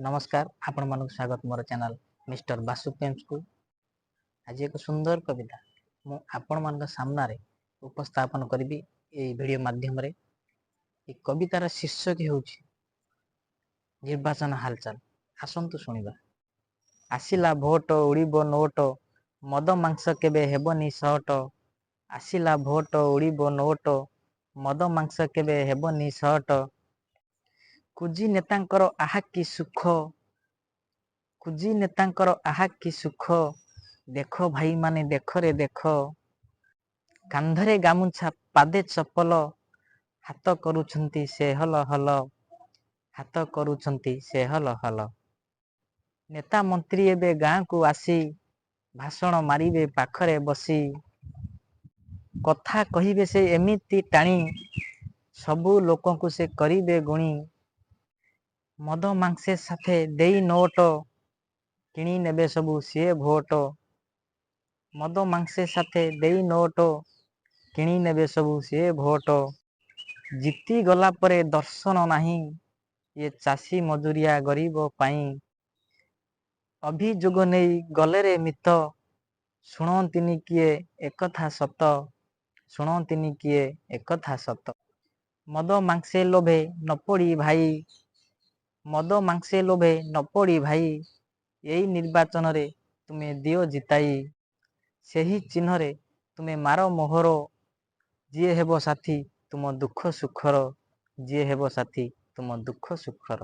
ନମସ୍କାର, ଆପଣମାନଙ୍କୁ ସ୍ୱାଗତ ମୋର ଚ୍ୟାନେଲ ମିଷ୍ଟର ବାସୁ ପେମ୍ସକୁ। ଆଜି ଏକ ସୁନ୍ଦର କବିତା ମୁଁ ଆପଣମାନଙ୍କ ସାମ୍ନାରେ ଉପସ୍ଥାପନ କରିବି ଏଇ ଭିଡ଼ିଓ ମାଧ୍ୟମରେ। ଏ କବିତାର ଶୀର୍ଷକ ହେଉଛି ନିର୍ବାଚନ ହାଲଚାଲ। ଆସନ୍ତୁ ଶୁଣିବା। ଆସିଲା ଭୋଟ, ଉଡ଼ିବ ନୋଟ, ମଦ ମାଂସ କେବେ ହେବନି ସଟ। ଆସିଲା ଭୋଟ, ଉଡ଼ିବ ନୋଟ, ମଦ ମାଂସ କେବେ ହେବନି ସଟ। କୁଜି ନେତାଙ୍କର ଆହା କି ସୁଖ, କୁଜି ନେତାଙ୍କର ଆହା କି ସୁଖ, ଦେଖ ଭାଇମାନେ, ଦେଖରେ ଦେଖ। କାନ୍ଧରେ ଗାମୁଛା, ପାଦେ ଚପଲ, ହାତ କରୁଛନ୍ତି ସେ ହଲ ହଲ, ହାତ କରୁଛନ୍ତି ସେ ହଲ ହଲ। ନେତା ମନ୍ତ୍ରୀ ଏବେ ଗାଁକୁ ଆସି ଭାଷଣ ମାରିବେ ପାଖରେ ବସି। କଥା କହିବେ ସେ ଏମିତି ଟାଣି, ସବୁ ଲୋକଙ୍କୁ ସେ କରିବେ ଗୁଣି। ମଦ ମାଂସେ ସାଥେ ଦେଇ ନୋଟ, କିଣି ନେବେ ସବୁ ସିଏ ଭୋଟ। ମଦ ମାଂସେ ସାଥେ ଦେଇ ନୋଟ, କିଣି ନେବେ ସବୁ ସିଏ ଭୋଟ। ଜିତି ଗଲା ପରେ ଦର୍ଶନ ନାହିଁ ଇଏ ଚାଷୀ ମଜୁରିଆ ଗରିବ ପାଇଁ। ଅଭିଯୋଗ ନେଇ ଗଲେରେ ମିତ, ଶୁଣନ୍ତିନି କିଏ ଏକଥା ସତ, ଶୁଣନ୍ତିନି କିଏ ଏକଥା ସତ। ମଦ ମାଂସେ ଲୋଭେ ନ ପଡ଼ି ଭାଇ, ମଦ ମାଂସେ ଲୋଭେ ନ ପଡ଼ି ଭାଇ, ଏଇ ନିର୍ବାଚନରେ ତୁମେ ଦିଅ ଜିତାଇ। ସେହି ଚିହ୍ନରେ ତୁମେ ମାର ମୋହର, ଯିଏ ହେବ ସାଥୀ ତୁମ ଦୁଃଖ ସୁଖର, ଯିଏ ହେବ ସାଥୀ ତୁମ ଦୁଃଖ ସୁଖର।